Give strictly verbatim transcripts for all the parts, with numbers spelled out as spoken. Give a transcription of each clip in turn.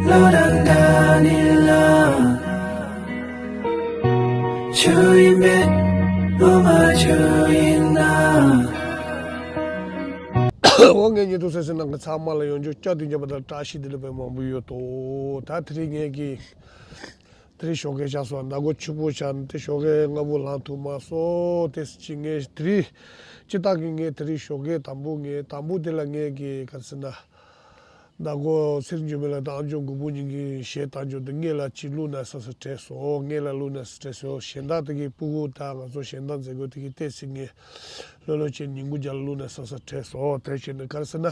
བློ་རང་འདྲ་ནི་ལ། ཆུ་ཡིན་མེད་བློ་མ་ཆུ་ཡིན་ན། འོ་ངའི་ཉེ་དུ་སེམས་ཅན་རྣམས་ཀྱི་ཚང་མ་ལ་ཡང་བསྐྱར་སྐྱབས་དུས་མཉམ་པ་དང་བཀྲ་ཤིས་བདེ་ལེགས་དཔེ་མང་པོ་ཡོད་དོ། ད་དེ་རིང་ངས་ཀྱི་དེ་རིང་ཞོགས་ཀས་ཆགས་སོང་། མདང་དགོང་ཕྱུག་པོ་ཆགས་ནས་དེ་ཞོགས་ཀས་སྔ་པོ་ལངས་ཐུབ་མ་སོང་། དེ་ཅི་ངས་དེ་རིང་སྤྱིར་བཏང་གི་ངས་དེ་རིང་ཞོགས་ཀས་དང་པོ་ངས་དང་པོ་དེ་ལ་ངས་ཀྱི་ག་རེ་ཟེར་ན། མདང་དགོང་ཚེ་རིང་འགྱུར་མེད་ལགས་དང་ཨ་མཆོག་མགོན་པོ་གཉིས་ཀྱི་གཞས་བཏང་རྒྱུ་དེ་ངེད་ལ་ཅིག་བླུགས་ན་ས་ས་བྲེལ་སོང་། ངེད་ལ་བླུགས་ན་ས་བྲེལ་སོང་། གཞན་དག་དེ་གི་སྤུ་གུ་དང་ང་ཚོ་གཞན་དག་མཛད་སྒོ་དེ་གི་ལྟས་ཚེ་ངས་ལྷོད་ལྷོད་བྱས་ཉིན་གུང་རྒྱབ་ལ་བླུགས་ན་ས་ས་བྲེལ་སོང་། དེ་བྱས་ནས་ག་རེ་ཟེར་ན།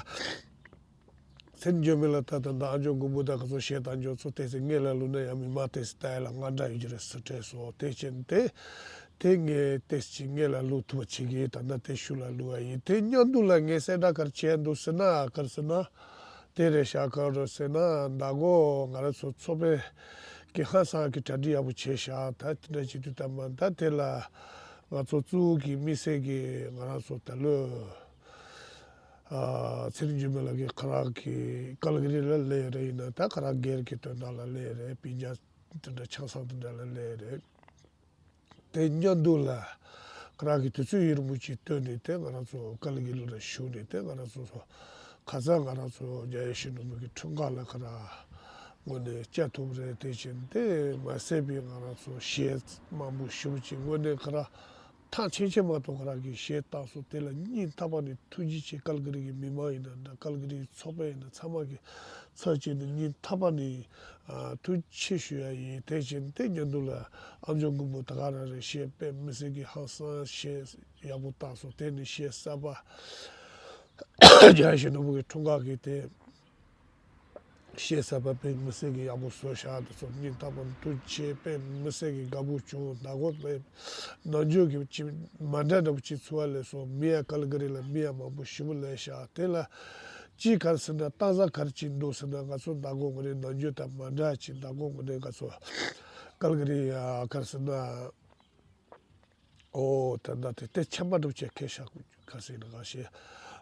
ཚེ་རིང་འགྱུར་མེད་ལགས་ད་ད་ད་ཨ་མཆོག་མགོན་པོ་དང་ང་ཚོ་གཞས་བཏང་རྒྱུ་ཚོ་ལྟས་ཚེ་ངེད་ལ་བླུགས་ན་ཡང་མི་མང་ལྟས་ཚེ་ལྟ་ཡ་ལ་དངངས་སྐྲག་ཡོད་ཀྱི་རེད་ས་བྲེལ་སོང་། དེ་བྱས་ནས་དེ། དེ་ངས་ཏོག་ཙམ་ངེད་ལ་བླུགས་ཐུབ་པ་བྱེད་ཀྱི་ཡིན། ད་ལྟ་དེ་ཤུགས་ལ་བླུགས་པ་ཡིན། དེ་མཉམ་དུ་ལ་ངས་གསལ་བསྒྲགས་ག་རེ་བྱས་འདུག་ཟེར་ན་ག་རེ་ཟེར་ན། དེ་རེད་ཤག་ག་རེ་ཟེར་ན་མདང་དགོང་ང་རང་ཚོ་ཚོགས་པའི་གི་ཧང་སང་གི་གྲ་སྒྲིག་ཡག་པོ་བྱས་ཤག་ད་དེ་འདྲ་བྱེད་དུས་ད་མ་ད་དེ་ལ་ང་ཚོ་གཙོ་བོ་གི་དམིགས་བསལ་གི་ང་རང་ཚོ་ད་ལོ་ཚེ་རིང་འགྱུར་མེད་ལགས་ཀྱི་ཁ་རག་གི་ཀལ་གི་རི་ལ་སླེབས་རེད། ཡིན་ན་ད་ཁ་རག་སྒེར་གྱི་དོན་དག་ལ་སླེབས་རེད། སྤུན་ཀྱག་དེ་འདྲ་ཆང་ས་དེ་འདྲ་ལ་སླེབས་རེད། དེ་མཉམ་དུ་ལ་ཁ་རག་གི་དུས་ཚོད་ཡུན་རིང་པོ་ཅིག་བཏོན་ནས་དེ་ང་རང་ཚོ་ཀལ་གི་ལུ་ལ་བཞུགས་ནས་དེ་ང་རང་ཚོ་ཁ་སང་ང་རང་ཚོ་རྒྱ་ཡེ་ཤེས་ནོར་བུ་གི་འཁྲུངས་སྐར་ལ་ཁ་རག་ངོས་ནས་བཅར་ཐུབ་རེད། དེ་བཞིན་དེ་མ་ཟད་པའི་ང་རང་ཚོ་གཞས་མང་པོ་ཞེ་པོ་ཅིག་ངོས་ནས་ཁ་རག་ཐང་ཆད་ཆད་མ་གཏོགས་ཁ་རག་གི་གཞས་བཏང་སོང་། དེ་ལ་སྙིང་ཐག་པ་ནས་ཐུགས་རྗེ་ཆེ། ཀལ་གི་རི་གི་མི་མང་ཡིན་ན་འདྲ། ཀལ་གི་རི་ཚོགས་པ་ཡིན་ན་ཚང་མ་གི་ཚབ་བྱས་ནས་སྙིང་ཐག་པ་ནས་ཨ་ཐུགས་རྗེ་ཆེ་ཞུ་ཡ་ཡིན། དེ་བཞིན་དེ་མཉམ་དུ་ལ་ཨ་མཆོག་མགོན་པོ་ད་ག་རང་རེད། གཞས་དཔེ་མི་སྲིད་ཀྱི་ཧང་སང་གཞས་ཡག་པོ་བཏང་སོང་། དེ་ནས་གཞས་གསར་པ་རྒྱ་ཡེ་ཤེས་ནོར་བུ་གི་འཁྲུངས་སྐར་གི་དེ་གཞས་གསར་པ་དཔེ་མི་སྲིད་ཀྱི་ཡག་པོ་བཟོས་ཤག་དེ་ཚོ་སྙིང་ཐག་པ་ནས་ཐུགས་རྗེ་ཆེ། དཔེ་མི་སྲིད་ཀྱི་དགའ་པོ་བྱུང་། མདང་དགོང་དཔེ་ནམ་རྒྱུན་གྱི་ཅིག་མ་འདྲ་འདྲ་པོ་ཅིག་ཚོར་བ་སླེབས་སོང་། མི་ཡ་ཀལ་གི་རི་ལ་མི་ཡ་མང་པོ་ཞེ་པོ་སླེབས་ཤག་དེ་ལ་ཅིག་ག་རེ་ཟེར་ན་ལྟ་ས་ག་རེ་ཅིག་འདུག་ཟེར་ན་ང་ཚོ་མདང་དགོང་ངོས་ནས་ནམ་རྒྱུན་དང་མ་འདྲ་ཅིག་མདང་དགོང་ངོས་ནས་ང་ཚོ་ཀལ་གི་རི་ཡ་ག་རེ་ཟེར་ན། ཨོ་ད་ལྟ་དེ་དེ་ཆམ་པ་འདྲ་བྱས་ཁེ་ཤག་ག་ཟེར་ན་ག་ཤེ།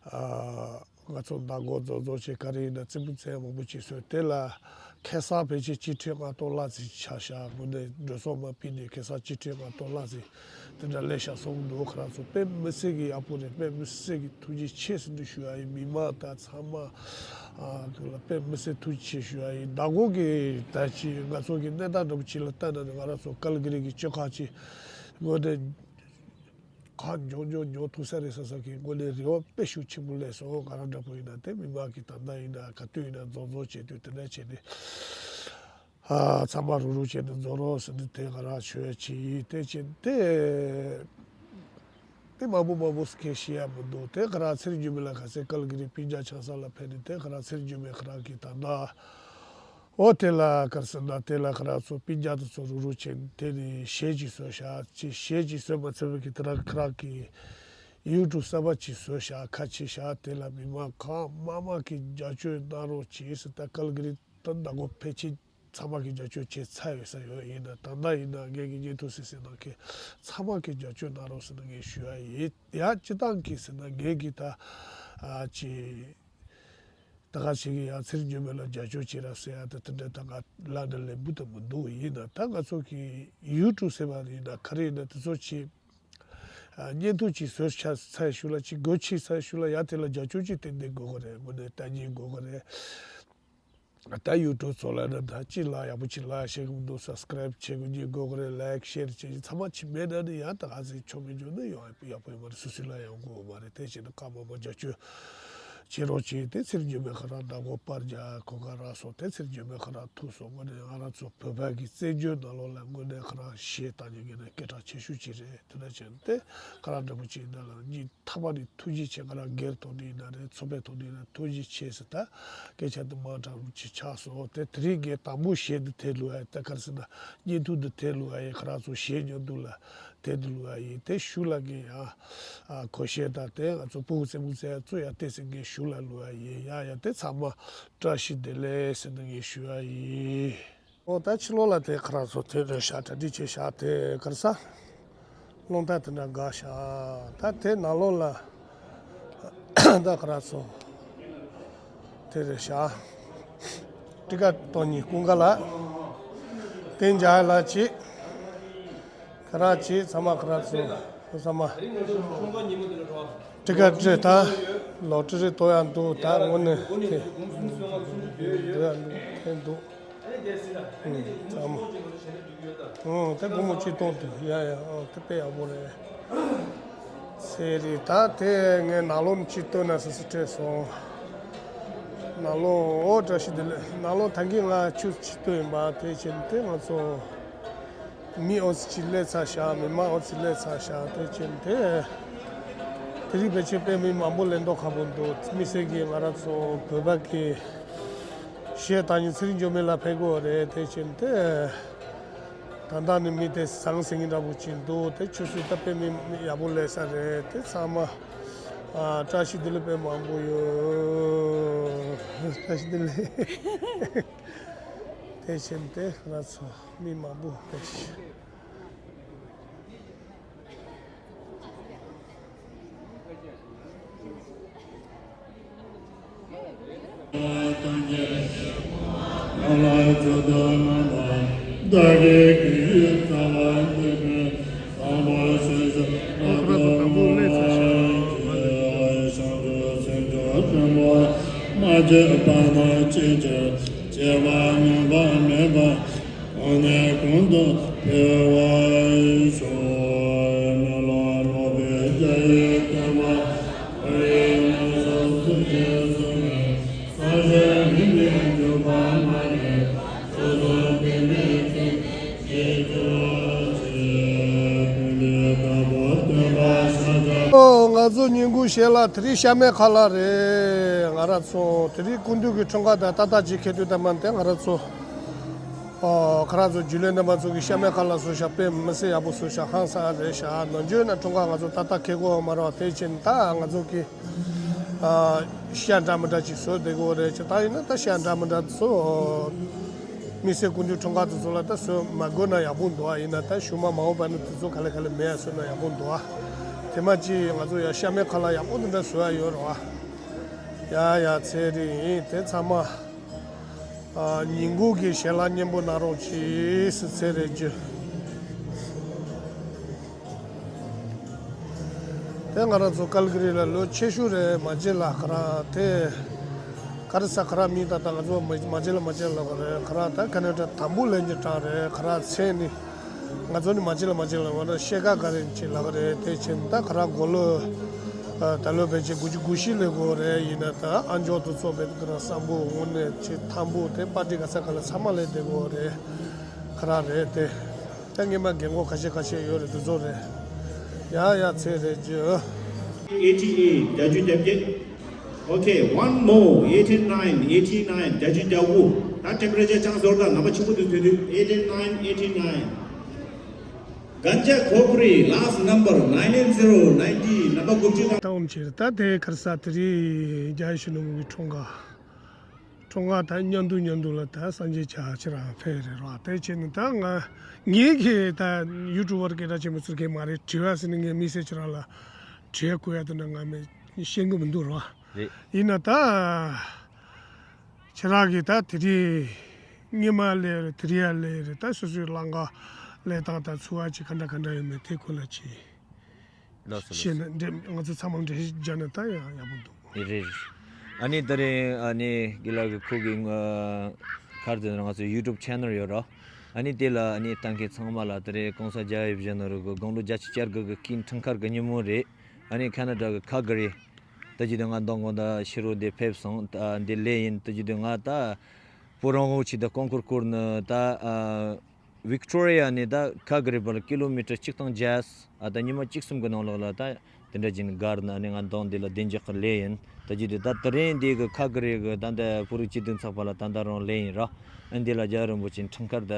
ཨ་ང་ཚོ་མདང་དགོང་རྫོགས་རྫོགས་བྱས་ག་རེ་ཡིན་ན་རྩེད་མོ་རྩེ་ཡ་མང་པོ་བྱས་སོང་། དེ་ལ་ཁེ་སང་ཕལ་ཆེར་གཅིག་ཁྲི་ལྔ་སྟོང་ལྷག་ཙམ་ཆགས་ཤག་དངོས་གནས་འགྲོ་སོང་མར་ཕུད་ནས་ཁེ་སང་གཅིག་ཁྲི་ལྔ་སྟོང་ལྷག་ཙམ་དེ་འདྲ་སླེབས་ཤག་གསུངས་འདུག་ཁོ་རང་ཚོ་དཔེ་མི་སྲིད་ཀྱི་ཡག་པོ་རེད། དཔེ་མི་སྲིད་ཀྱི་ཐུགས་རྗེ་ཆེ་ཟེར་འདི་ཞུ་ཡ་ཡིན། མི་མང་དང་ཚང་མ་ཨ་ཁོ་ལ་དཔེ་མི་སྲིད་ཐུགས་རྗེ་ཆེ་ཞུ་ཡ་ཡིན། མདང་དགོང་གི་ད་ཅི་ང་ཚོ་གི་གནས་སྟངས་འདྲ་པོ་ཅིག་ལ་ལྟ་ན་ནི་ང་རང་ཚོ་ཀལ་གི་རི་གི་བཅོ་ཁ་ཅིག་དངོས་གནས་གང་མགྱོགས་མགྱོགས་མགྱོགས་ཐུག་ས་རེད་བསམ་ས་གི་དངོས་གནས་རེ་བ་དཔེ་ཤུགས་ཆེན་པོ་སླེབས་སོང་། ང་རང་འདྲ་པོ་ཡིན་ན་དེ་མི་མང་གི་ད་ལྟ་ཡིན་ན་ག་དུས་ཡིན་ན་རྫོགས་རྫོགས་བྱེད་དུས་དེ་འདྲ་བྱས་ནས་ཨ་ཚང་མ་རུག་རུག་བྱས་ནས་རྫོགས་རོགས་ཟེར་ནས་དེ་ང་རང་ཞུ་ཡ་ཅིག་ཡིན། དེ་བྱས་དེ་དེ་མང་པོ་མང་པོ་སྐད་བཤད་ཡ་མི་འདུག་དེ་ང་རང་ཚེ་རིང་འགྱུར་མེད་ལགས་ག་ཚད་ཀལ་གི་རི་སྤུན་ཀྱག་ཆང་ས་ལ་ཕེབས་ནས་དེ་ང་རང་ཚེ་རིང་འགྱུར་མེད་ཁོ་རང་གི་ད་ལྟ་ཨོ་དེ་ལ་ག་རེ་ཟེར་ན་དེ་ལ་ཁོ་རང་ཚོ་སྤུན་ཀྱག་དེ་ཚོ་རུག་རུག་བྱས་ནས་དེ་ནས་གཞས་ཅིག་བཟོས་ཤག་ཅིག་གཞས་ཅིག་བཟོས་མ་ཚར་བའི་གི་དེ་རང་ཁོ་རང་གི་ཡུ་ཊུབ་གསར་པ་ཅིག་བཟོས་ཤག་ཁ་ཕྱེ་ཤག་དེ་ལ་མི་མང་གང་མང་མང་གིས་རྒྱབ་སྐྱོར་གནང་རོགས་གྱིས་ཟེར། ད་ཀལ་གི་རི་ད་མདང་དགོང་ཕལ་ཆེར་ཚང་མ་གིས་རྒྱབ་སྐྱོར་བྱས་ཚར་ཡོད་ས་ཡོད། ཡིན་ན་ད་ལྟ་ཡིན་ན་ངེད་ཀྱི་བརྙན་ཐུང་གཟིགས་གསན་གནང་མཁན་ཚང་མ་གིས་རྒྱབ་སྐྱོར་གནང་རོགས་ཟེར་ནས་ངས་ཞུ་ཡ་ཡིན། ཡང་སྤྱིར་བཏང་གི་ཟེར་ན་ངེད་ཀྱི་ད་ཨ་ཅི་ད་ག་ཞིག་གིས་ཡང་ཚེ་རིང་འགྱུར་མེད་ལ་རྒྱབ་སྐྱོར་བྱེད་ར་ཟེར་ཡ་ད་དེ་འདྲ་ད་ང་ལབ་ན་ལན་པོ་ད་མི་འདུག་ཡིན་ན་ད་ང་ཚོ་གི་ཡུ་ཊུབ་ཟེར་བ་ཡིན་ན་ག་རེ་ཡིན་ན་དེ་ཚོ་ཅིག་ཨ་བརྙན་ཐུང་ཅིག་བཟོས་ཚར་ཚར་ཞུ་ལ་ཅིག་སྒོ་ཕྱེ་ཚར་ཞུ་ལ་ཡ་དེ་ལ་རྒྱབ་སྐྱོར་ཅིག་ཏན་ཏན་དགོས་ཀྱི་རེད། དངོས་གནས་ལྟ་ཉན་དགོས་ཀྱི་རེད། ད་ཡུ་ཊུབ་ཚོ་ལ་ནི་ད་ཅི་ལ་ཡག་པོ་ཅི་ལ་ཤེས་ཀྱི་མི་འདུག་སབ་སི་ཀ་རེབ་བྱེད་དགོས་ཉན་དགོས་ཀྱི་རེད། ལའིག་ཤེར་བྱེད་ཀྱི་ཚང་མ་ཅི་མེད་ན་ནི་ཡང་ད་ག་ཚོད་ཆོག་མི་འཇོག་ནི་ཡོང་ཡག་པོ་ཡོད་མ་རེད། སུ་སུ་ལ་ཡང་དགོས་མ་རེད། དེ་བྱས་ན་ཀརྨ་མ་རྒྱབ་སྐྱོར་བྱེད་རོགས་བྱེད། དེ་ཚེ་རིང་འགྱུར་མེད་ཁོ་རང་མདང་དགོང་པར་རྒྱག་གོ་སྐབས་རག་སོང་། དེ་ཚེ་རིང་འགྱུར་མེད་ཁོ་རང་ཐུག་སོང་། དངོས་གནས་ང་རང་ཚོ་བོད་པ་གི་བཙན་བྱོལ་ནང་ལོགས་ལ་དངོས་གནས་ཁོ་རང་གཞས་བཏང་ཉན་གྱི་ནི་སྐད་གྲགས་ཆེ་ཤོས་ཅིག་རེད། དེ་འདྲ་བྱས་ན་དེ་ཁོ་རང་འདྲ་པོ་ཅིག་ཡིན་ན་ལ་གཉིས། ཐ་མ་ནས་ཐུགས་རྗེ་ཆེ། ང་རང་སྒེར་ཐོག་ནས་ཡིན་ན་རེད། ཚོགས་པའི་ཐོག་ནས་ཡིན་ན་ཐུགས་རྗེ་ཆེ་ཟེར། ད་སྐད་ཆ་དེ་མང་དྲགས་ཅིག་ཆགས་སོང་། དེ་དེ་རིང་ངས་དང་པོ་གཞས་འདི་དེད་བླུགས་ཡ་ཡིན། ད་ག་རེ་ཟེར་ན་བརྙན་ཐུང་འདི་དེད་བླུགས་ཡ་ཡིན། ཁོ་རང་ཚོ་གཞས་མཉམ་དུ་ལ་དེད་བླུགས་ཡ་ཡིན། དེ་གཞུག་ལ་ངས་ཡང་ཨ་གོ་ཤེས་དང་དེ་ང་ཚོ་སྤུ་གུ་རྩེད་མོ་རྩེ་ཡ་ཚོ་ཡང་ཏོག་ཙམ་ངས་གཞུག་ལ་བླུགས་ཡ་ཡིན། ཡ་ཡ་དེ་ཚང་མ་བཀྲ་ཤིས་བདེ་ལེགས་ཟེར་ནས་ངས་ཞུ་ཡ་ཡིན། ཨོ་ད་ཕྱི་ལོགས་ལ་དེ་ཁོ་རང་ཚོ་དེ་རེད་ཤག་གྲ་སྒྲིག་བྱས་ཤག་དེ་ག་རེ་ཟ་རླུང་རྟ་དེ་འདྲ་འགག་ཤག་ད་དེ་ནང་ལོགས་ལ་ད་ཁོ་རང་ཚོ་དེ་རེད་ཤག་ཊི་ཀ་ཊི་གཏོང་ཉིན་ཀུན་དགའ་ལགས། བསྟན་འཇགས་ལགས་བྱེད། ཁ་རག་བྱེད། ཚང་མ་ཁ་རག་སོང་། ཚང་མ། ཊི་ཀ་ཊི་ད་ལོ་ཊི་རི་གཏོང་ཡག་འདུག་ད་དངོས་གནས་དེ་འདུག་ཡག་འདུག་དེ་འདུག་ཨང་། ཚང་མ། ཨང་། ད་སྒོར་མོ་གཅིག་གཏོང་དུས་ཡ་ཡ་ཨང་། དེ་དཔེ་ཡག་པོ་རེད། ཚེ་རིང་། ད་དེ་ངས་ནང་ལོགས་གཅིག་བཏོན་ན་ཟེར་ཟེར་སྤྲད་སོང་། ནང་ལོགས། ཨོ་བཀྲ་ཤིས་བདེ་ལེགས། ནང་ལོགས་ད་གིན་ང་ཆུ་ཚོད་གཅིག་བཏོན་ཡིན་པ། དེ་བྱས་ནས་དེ་ང་ཚོ་མི་ཨོ་ཙི་ཅིག་སླེབས་ཚར་བཞག་མི་མང་ཨོ་ཙི་སླེབས་ཚར་བཞག་དེ་བྱས་ནས་དེ། དེ་རིང་ཕལ་ཆེར་དཔེ་མི་མང་པོ་སླེབས་མདོག་ཁ་པོ་འདུག་དམིགས་བསལ་གྱིས་ང་རང་ཚོ་བོད་པ་གི་གཞས་བཏང་ཉིན་ཚེ་རིང་འགྱུར་མེད་ལགས་ཕེབས་ཀྱི་ཡོད་རེད། དེ་བྱས་ནས་དེ། ད་ལྟ་ནི་མི་དེ་ཟང་ཟིང་གི་འདྲ་པོ་ཅིག་འདུག་དེ་ཆུ་ཚོད་ད་དཔེ་མི་ཡག་པོ་སླེབས་ས་རེད། དེ་ཚང་མ། ཨ། བཀྲ་ཤིས་བདེ་ལེགས་དཔེ་མང་པོ་ཡོད། བཀྲ་ཤིས་བདེ་ལེགས། དེ་བྱས་ནས་དེ་ང་ཚོ་མི་མང་པོ་དཔེ་ཤི། གོང་ནས་གོང་དུ་འཕེལ་བར་ཤོག་སྨོན་ལམ་ལོག་པའི་རྒྱ་ཡིས་བརྟན་པ། ཨོ་ཡེ་མ་སོ་སོ་ཅེས་སོ་ནས་སོ་ཞེས་མི་འདི་འཇུག་པ་མ་ནས་སོ་སོ་དེ་ནས་ཚིག་ཅེས་གྱུར་ཅེས་ཀུན་གྱིས་བདག་པོ་སྟོན་པ་ཤཱཀྱ། ཨོ། ང་ཚོ་ཉིན་གུང་ཞལ་ལག་དེ་རིང་ཤ་མེད་ཁ་ལག་རེད། ང་རང་ཚོ་དེ་རིང་སྐུ་མདུན་གྱི་འཁྲུངས་སྐར་དང་ཏག་ཏག་ཅིག་ཁེལ་དུས་ད་མ་དེ་ང་རང་ཚོ། ཨོ། ཁ་རག་ཚོ་རྒྱུན་ལས་རྣམ་པ་ཚོ་གིས་ཤ་མེད་ཁ་ལག་བཟོས་ཤག་དཔེ་མི་སྲིད་ཡག་པོ་བཟོས་ཤག་ཧང་སང་རེད་ཤག་ནམ་རྒྱུན་ན་འཁྲུངས་སྐར་ང་ཚོ་ཏག་ཏག་ཁེལ་གོ་མ་རེད་པ། དེ་བྱས་ནས་ད་ང་ཚོ་གིས། ཨ། ཤ་འདྲ་མི་འདྲ་ཅིག་བཟོས་བསྡད་གོ་རེད་ཤག་ད་ཡིན་ན་ད་ཤ་འདྲ་མི་འདྲ་བཟོ། དམིགས་བསལ་སྐུ་མདུན་འཁྲུངས་སྐར་དེ་ཚོ་ལ་ད་བཟོས་མ་དགོས་ན་ཡག་པོ་འདུག་ཨ། ཡིན་ན་ད་གཞུག་མ་མ་འོངས་པ་ན་དེ་ཚོ་ག་ལེ་ག་ལེ་མེད་ཡ་བཟོས་ན་ཡག་པོ་འདུག་ཨ། དེ་མ་ཅིག་ང་ཚོ་ཡ་ཤ་མེད་ཁ་ལག་ཡག་པོ་འདི་འདྲ་བཟོ་ཡ་ཡོད་རེད་པ། ཡ་ཡ། ཚེ་རིང་། དེ་ཚང་མ། ཨ། ཉིན་གུང་གི་ཞལ་ལག་སྙན་པོ་གནང་རོགས་གྱིས་ཟེར། ཚེ་རིང་རྒྱུ། དེ་ང་རང་ཚོ་ཀལ་ག་རི་ལ་ལོ་ཆེ་ཤོས་རེད། མ་བརྗེད་ལ་ཁ་རག་དེ། ག་རེ་ཟ་ཁ་རག་མིང་ད་ལྟ་ང་ཚོ་མ་མ་བརྗེད་ལ་མ་བརྗེད་ལ་ག་རེ་ཁ་རག་ད་ཁ་ན་ཌ་དང་པོ་སླེབས་ཉིན་གྲངས་རེད། ཁ་རག་མཚན་ནི། ང་ཚོ་ནི་མ་བརྗེད་ལ་མ་བརྗེད་ལ་བ་ན་ཤེལ་དཀར་ག་རེ་ཅིག་ལབ་ཀྱི་རེད། དེ་བྱས་ནས་ད་ཁ་རག་མགོ་ལོག་ཨ། ད་ལོ་ཕལ་ཆེར་དགུ་བཅུ་གོ་བཞི་སླེབས་ཀྱི་ཡོད་རེད། ཡིན་ན་ད་ཨ་མཆོག་ཏུ་ཚོགས་པའི་ཁ་རག་བསམ་པོ་འོང་ནས་ཅིག་ཐང་པོ་དེ་པར་ཊི་ག་ས་ག་ལ་ཚང་མ་སླེབས་བསྡད་ཀྱི་ཡོད་རེད། ཁ་རག་རེད་དེ། ད་སྔོན་མ་རྒན་གོག་ཁ་ཤས་ཁ་ཤས་ཡོད་རེད། དེ་ཚོ་རེད། ཡ་ཡ། ཚེ་རིང་རྒྱུ། ཨེ་ཊི་ཨེ་བརྒྱད་ཅུ་གྱ་བརྒྱད། Okay, one more, eighty-nine, eighty-nine, བརྒྱད་ཅུ་གྱ་དགུ། ད་ཊེམ་པེ་རེ་ཅར་ཅང་ཟོར་དང་ནམ་པ་ཆེན་པོ་དུ་ཐོན་དུས། eighty-nine, eighty-nine. Ganja Khopri, last number, nine eight zero ninety, ནམ་པ་དགུ་བཅུ་དང་། ད་འོམ་ཆེར་ད་དེ་ཁར་ས་དེ་རིང་རྒྱལ་ཡོངས་གཞོན་ནུ་མོ་གི་འཁྲུངས་སྐར། འཁྲུངས་སྐར་དང་མཉམ་དུ་མཉམ་དུ་ལ་ད་སངས་རྒྱས་ཆ་ཁྱེད་རང་ཕེབས་རེད་རོ། དེ་བྱས་ནས་ད་ང་ངེད་ཀྱི་ད་ཡུ་ཊུབ་པར་སྐད་གྲགས་ཆེན་པོ་ཚུར་གས་མ་རེད། དྲི་བ་ཟེར་ནས་ངས་དམིགས་བསལ་ཁྱེད་རང་ལ་དྲི་བ་བཀོད་ཡ་དེ་འདྲ་ང་མི་ཤེས་ཀྱི་མི་འདུག་རོ། རེད། ཡིན་ན་ད་ཁྱེད་རང་གིས་ད་དེ་རིང་སྔོན་མ་ལས་རེད། དེ་རིང་ཡ་ལས་རེད། ད་སོ་སོའི་ལམ་ཁ་ལས་སྟངས་དང་འཚོ་བ་ཅིག་ག་འདྲ་ག་འདྲ་ཡོད་མེད་དེ་སྐོར་ལ་ཅིག་ལགས་སོ། ལགས་ཤེས་སོ། ན་འདྲེ་ང་ཚོ་ཚང་མ་འགྲེལ་བཤད་རྒྱག་ན་ད་ཡང་ཡག་པོ་འདུག་རེད་རེད། ཨ་ནི་ད་རེས་ཨ་ནི་དགེ་ལགས་ཀྱི་ཁོ་གི་ཁར་དེ་ང་ཚོ་ཡུ་ཊུབ་ཆེ་ནལ་ཡོད་རོ། ཨ་ནི་དེ་ལ་ཨ་ནི་ལྟ་མཁན་ཚང་མ་ལ་ད་རེས་གོང་ས་རྒྱལ་བའི་བཞུགས་གནས་རུ་གི་དགུང་ལོ་བརྒྱད་ཅུ་གྱ་དགུ་གི་སྐུའི་འཁྲུངས་སྐར་གི་ཉིན་མོ་རེད། ཨ་ནི་ཁ་ན་ཌ་གི་ཁལ་ག་རི། ད་ཅི་དེ་ང་མདང་དགོང་ད་ཕྱི་རུ་འདི་ཕེབས་སོང་། ད་འདི་སླེབས་ཡིན། ད་ཅི་དེ་ང་ད་བུ་རང་ངོ་ཆེ་ད་རྐང་འཁོར་བསྐོར་ནས་ད་ཨ། ཝིག་ཊོ་རི་ཡ་ནས་ད་ཁལ་ག་རི་བར་ཀི་ལོ་མི་ཊར་གཅིག་སྟོང་བརྒྱ། ཨ་ད་ཉི་མ་གཅིག་གསུམ་གི་ནང་ལོགས་ལ་ད་དེ་འདྲ་བྱས་ནས་བརྒལ་ནས་ཨ་ནི་ང་མདང་འདི་ལ་བདེ་འཇགས་ཀྱི་སླེབས་ཡིན། ད་ཅི་དེ་ད་དེ་རིང་འདི་གི་ཁལ་ག་རི་གི་ད་ལྟ་བོད་རིགས་སྤྱི་མཐུན་ཚོགས་པ་ལ་ད་ལྟ་རང་སླེབས་ཡིན་ར། ཨ་འདི་ལ་རྒྱལ་བ་རིན་པོ་ཆེའི་འཁྲུངས་སྐར་ད་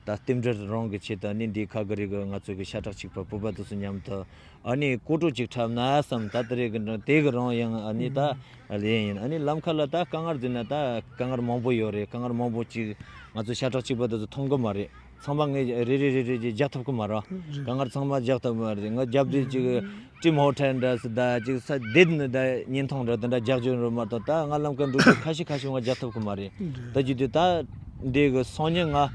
ད་རྟེན་འབྲེལ་རང་གི་ཆེད་དུ་ཨ་ནི་འདི་ཁལ་ག་རི་གི་ང་ཚོ་གི་ཤ་ཁྲག་གཅིག་པ་བོད་པ་དེ་ཚོ་མཉམ་དུ་ཨ་ནི་སྐོར་བྲོ་གཅིག་འཁྲབ་ན་བསམ། ད་དེ་རིང་གི་དེ་གི་རང་ཡང་ཨ་ནི་ད་ལེན་ཡིན། ཨ་ནི་ལམ་ཁ་ལ་ད་དཀའ་ངལ་འཛིན་ན་ད་དཀའ་ངལ་མང་པོ་ཡོད་རེད། དཀའ་ངལ་མང་པོ་ཅིག་ང་ཚོ་ཤ་ཁྲག་གཅིག་པ་དེ་ཚོ་མཐོང་གི་མ་རེད། ཚང་མ་ངས་རེ་རེ་རེ་རེ་ཅིག་རྒྱག་ཐུབ་ཀི་མ་རེད། རེད། གང་ལྟར་ཚང་མ་རྒྱག་ཐུབ་མ་རེད། ང་རྒྱབ་དེ་ཅིག་ཊིམ་ཧོ་ཊེལ་འདྲ་སི་ད་ཅིག་ས་དེ་ནི་ད་བརྙན་ཐུང་འདྲ་དེ་འདྲ་རྒྱག་རྒྱུ་རེད་མ་གཏོགས། ད་ང་ལམ་ཀ་འགྲོ་རྒྱུ་ཁ་ཤས་ཁ་ཤས་ང་རྒྱག་ཐུབ་ཀི་མ་རེད། རེད། ད་རྒྱུ་དེ་ད་འདི་གི་སང་ཉིན་ང་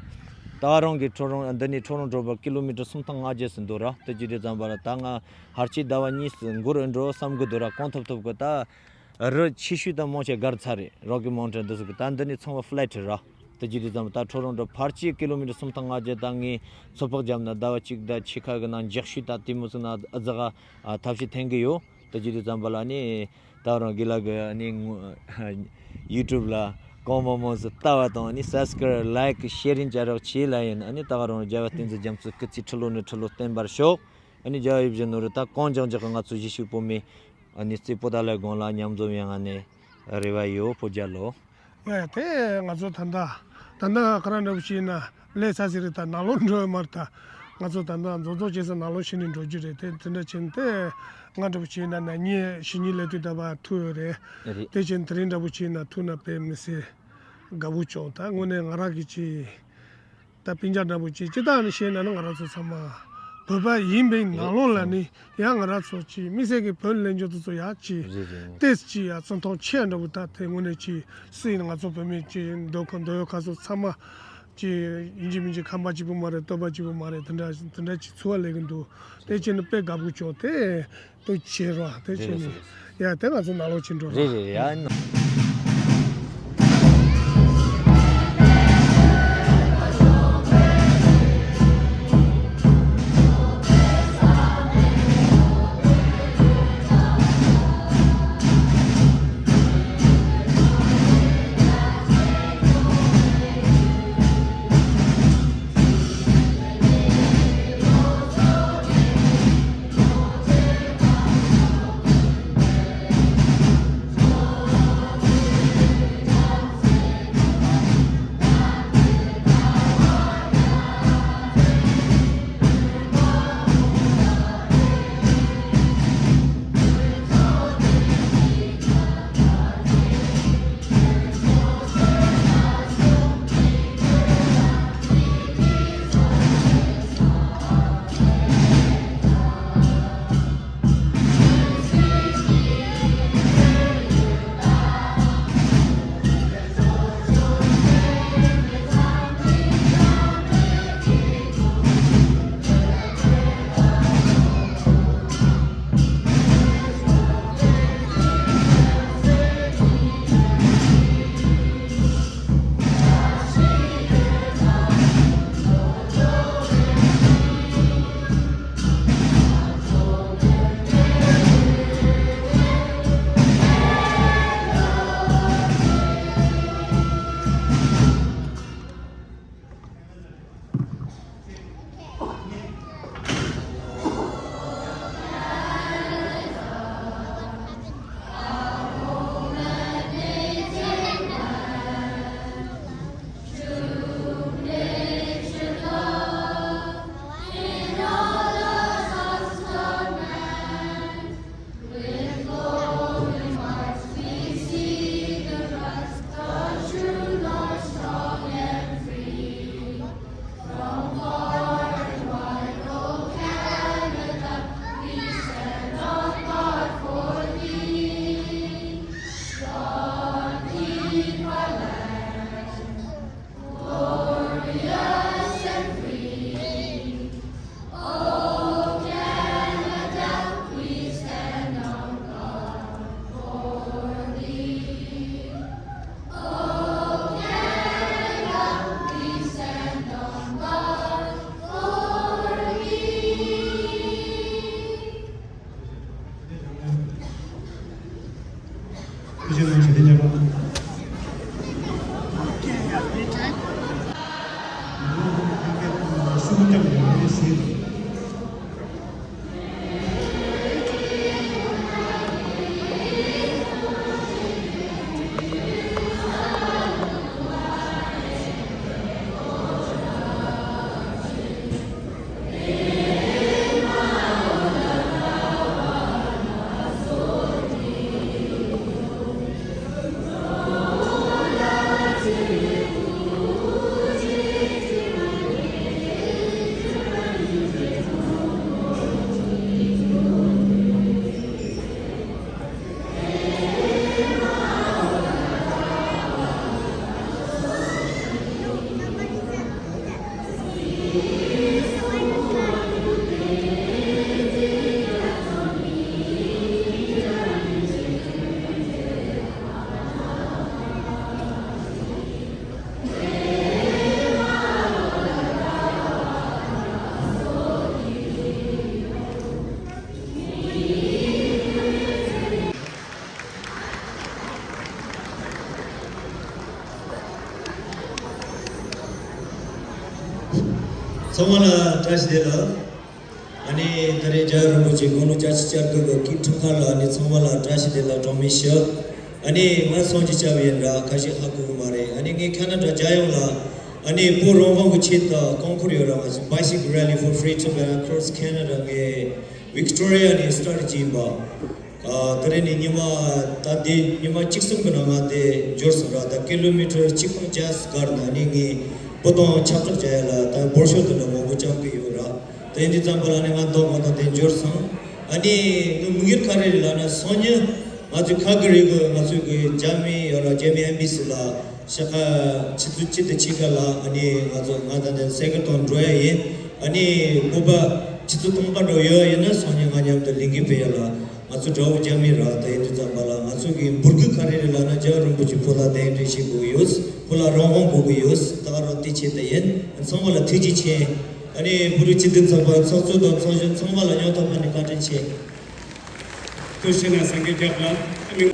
ད་རང་གི་ཁྲོ་རོང་འདི་ནས་ཁྲོ་རོང་འགྲོ་བར་ཀི་ལོ་མི་ཊར་སུམ་སྟོང་ལྔ་བརྒྱ་ཟིན་འདུག་ར། ད་རྒྱུ་དེ་ཙམ་པ་ལ་ད་ང་ཕལ་ཆེར་ཟླ་བ་གཉིས་སུ་འགོར་འགྲོ་བསམ་གི་འདུག་ར། གང་ཐུབ་ཐུབ་གི་ད། རི་ཆེ་ཤོས་དང་མང་ཆེ་སྒར་ཚར་རེད། རོ་ཀི་མའུན་ཊེན་འདི་ཚོ་གི་ད་འདི་ནས་ཚང་མ་ཕ་ལེ་ཊི་རེད། ད་རྒྱུ་དེ་ཙམ་ད་ཁྲོ་རོང་འགྲོ་ཕལ་ཆེར་ཀི་ལོ་མི་ཊར་སུམ་སྟོང་ལྔ་བརྒྱ་ད་ངས་ཚོད་དཔག་བརྒྱབ་ན་ཟླ་བ་གཅིག་ད་ཕྱེད་ཀ་གི་ནང་འཇག་ཤོས་ད་དེ་མོ་ཟིག་ན་ཨ་ཙི་ག་ཐབས་ཤེས་འཐེན་གི་ཡོད། ད་རྒྱུ་དེ་ཙམ་པ་ལ་ནི་ད་རང་གི་ལ་གི་ནི་ཡུ་ཊུབ་ལ་གང་མང་མང་ཟིག་ལྟ་བ་དང་ནི་སབ་སི་ཀ་རའིབ་ལའིཀ་ཤེར་རིན་ཅ་རོགས་བྱེད་ལ་ཡིན། ཨ་ནི་ད་ག་རང་རྒྱལ་བ་བསྟན་འཛིན་རྒྱ་མཚོ་སྐུ་ཚེ་ཁྲི་ལོ་ནས་ཁྲི་ལོ་བརྟན་པར་ཤོག་ཨ་ནི་རྒྱལ་བ་ཡིད་བཞིན་ནོར་བུ་ད་གང་མགྱོགས་མགྱོགས་ཀྱི་ང་ཚོ་གཞིས་བྱེས་བོད་མི་ཨ་ནི་རྩེ་པོ་ཏཱ་ལའི་དགོན་ལ་མཉམ་འཛོམས་ཡོང་ང་ནས་རེ་བ་ཡོད། ཕོ་རྒྱལ་ལོ། ཨེ་དེ་ང་ཚོ་ད་ལྟ་ད་ལྟ་ཁ་ར་འདྲ་པོ་བྱས་ན་ལས་ས་ཟིག་རེད། ད་ནང་ལོགས་འགྲོ་ཡོད་མ་རེད། ད་ང་ཚོ་ད་ལྟ་མཛོ་ཚོགས་བྱེད་ས་ནང་ལོགས་ཕྱི་ནས་འགྲོ་རྒྱུ་རེད། དེ་དེ་འདྲ་བྱས་ན་དེ་ང་འདྲ་པོ་བྱས་ན་ན་ཉིན་ཕྱི་ཉིན་ལས་དུས་ད་བར་ཐུག་ཡོད་རེད། རེད། དེ་བྱས་ན་དེ་རིང་འདྲ་པོ་བྱས་ན་ཐུག་ན་དཔེ་མི་སྲིད་དགའ་པོ་བྱུང་། ད་དངོས་གནས་ང་རང་གི་ཅིག་ད་སྤུན་ཀྱག་འདྲ་པོ་ཅིག་སྤྱིར་བཏང་ནས་བཤད་ན་ནི་ང་རང་ཚོ་ཚང་མ་བོད་པ་ཡིན་པའི་ནང་ལོགས་ལ་ནི་ཡང་ང་རང་ཚོ་ཅིག་དམིགས་བསལ་གྱི་བོད་ལ་སླེབས་མཁན་དེ་ཚོ་ཡང་ཅིག་རེད་རེད། ཏོག་ཙམ་ཅིག་ཡང་བརྩི་མཐོང་ཆེ་ཡ་འདྲ་པོ། ད་དེ་དངོས་གནས་ཅིག་སྲིད་ཡིན་ང་ཚོ་བོད་མི་ཅིག་འདོད་ཁོ་འདོད་ཡོད་ཁ་སོ་ཚང་མ་ཅིག་ཡིན་གཅིག་མིན་གཅིག་ཁམས་པ་གཅིག་པོ་མ་རེད། སྟོད་པ་གཅིག་པོ་མ་རེད། དེ་འདྲ་དེ་འདྲ་ཅིག་ཚོར་བ་སླེབས་ཀྱི་འདུག་དེ་བྱས་ནས་དཔེ་དགའ་པོ་བྱུང་། དེ་དུ་བྱེད་རོགས། དེ་རེད་བྱས་རེད་ནས་རེད། ཡ་དེ་ང་ཚོ་ནང་ལོགས་ཅིག་འགྲོ་རེད་རོགས། རེད་རེད་ཡ། ཚང་མ་ལ་བཀྲ་ཤིས་བདེ་ལེགས། ཨ་ནི་ད་རེས་རྒྱལ་བ་རིན་པོ་ཆེ་དགུང་ལོ་བརྒྱད་ཅུ་གྱ་དགུ་གི་སྐུའི་འཁྲུངས་སྐར་ལ་ཨ་ནི་ཚང་མ་ལ་བཀྲ་ཤིས་བདེ་ལེགས་གྲངས་མེད་ཞུ། ཨ་ནི་ང་སངས་རྒྱས་བྱ་བའི་འདྲ་ཁ་ཤས་ཧ་གོ་གི་མ་རེད། ཨ་ནི་ངས་ཁ་ན་ཌ་རྒྱལ་ཡོངས་ལ་ཨ་ནི་བོད་རང་དབང་གི་ཆེད་དུ་རྐང་འཁོར་ཡོད་ར། ང་ཚོ་Bicycle Rally for Freedom across Canada ངས་Victoria ནས་སི་ཊར་ཊི་བྱས་ཡིན་པ། ཨ་ད་རེས་ནས་ཉི་མ་ད་འདི་ཉི་མ་གཅིག་གསུམ་གྱི་ནང་ང་དེ་འབྱོར་སོང་ར། ད་ཀི་ལོ་མི་ཊར་ཆིག་སྟོང་བརྒྱ་བརྒལ་ནས་ནི་ངས་བོད་དོན་ཁྱབ་བསྒྲགས་བྱ་ཡ་ལ་ད་འབོར་ཤོག་དེ་འདྲ་མང་པོ་བཅག་གི་ཡོད་ར། ད་ཡིན་དུས་ཙམ་པ་ལ་ནི་ང་འདོད་མ་འདོད་དེ་འབྱོར་སོང་། ཨ་ནི་ངའི་དམིགས་ཡུལ་ག་རེ་རེད་ལབ་ན་སང་ཉིན་ང་ཚོའི་ཁལ་གྷ་རི་གི་ང་ཚོའི་གི་རྒྱ་མི་ཡོད་ར། རྒྱ་མི་ཨེམ་བྷེ་སི་ལ་ཤ་ཁ་ཆུ་ཚོད་གཅིག་དང་ཕྱེད་ཀ་ལ་ཨ་ནི་ང་ཚོ་ང་དང་དེ་སའི་ཀལ་གཏོང་འགྲོ་ཡ་ཡིན། ཨ་ནི་སྤོབས་པ་ཆུ་ཚོད་སྟོང་པ་འགྲོ་ཡོད་ཡ་ཡིན་ན་སང་ཉིན་ང་མཉམ་དུ་ལས་འགུལ་སྤེལ་ཡ་ལ། ང་ཚོ་དགྲ་བོ་རྒྱ་མི་ར། ད་ཡིན་དུས་ཙམ་པ་ལ་ང་ཚོ་གི་འབོད་སྐུལ་ག་རེ་རེད་ལབ་ན་རྒྱལ་བ་རིན་པོ་ཆེ་བོད་ལ་གདན་འདྲེན་བྱེད་དགོས་ཀྱི་ཡོད། བོད་ལ་རང་དབང་དགོས་ཀྱི་ཡོད། ད་ག་རང་དེ་ཆེད་དུ་ཡིན། ཚང་མ་ལ་ཐུགས་རྗེ་ཆེ། ཨ་ནི་བོད་རིགས་སྤྱི་མཐུན་ཚོགས་པ་ཚོགས་གཙོ་དང་ཚོགས་གཞོན་ཚང་མ་ལ་སྙིང་ཐག་པ་ནས་བཀའ་དྲིན་ཆེ། ཐུགས་རྗེ་གནང་། སངས་རྒྱས་སྐྱབས་ལ།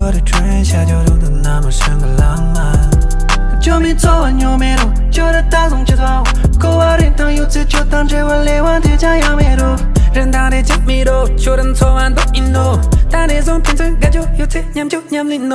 བར་ཁྲོན་ཤ་ཇོ་རུ་དུ་ན་མ་ཤང་ག་ལང་མ། ཇོ་མི་ཚོ་བ་ཉོ་མེ་རུ་ཇོ་ར་ད་སོང་ཅི་ཚོ། ཀོ་བ་རིན་ཐང་ཡོད་ཚེ་ཇོ་དང་འབྲེལ་བ་ལེ་བ་དེ་ཅང་ཡང་མེ་རུ། རིན་ཐང་རེ་ཅང་མེ་རུ་ཇོ་ར་ཚོ་བ་འདུག་ཨིན་ནོ། ད་ནས་བཟུང་ཕན་ཚུན་དགའ་ཇོ་ཡོད་ཚེ་མཉམ་ཇོ་མཉམ་ལིན་ནོ།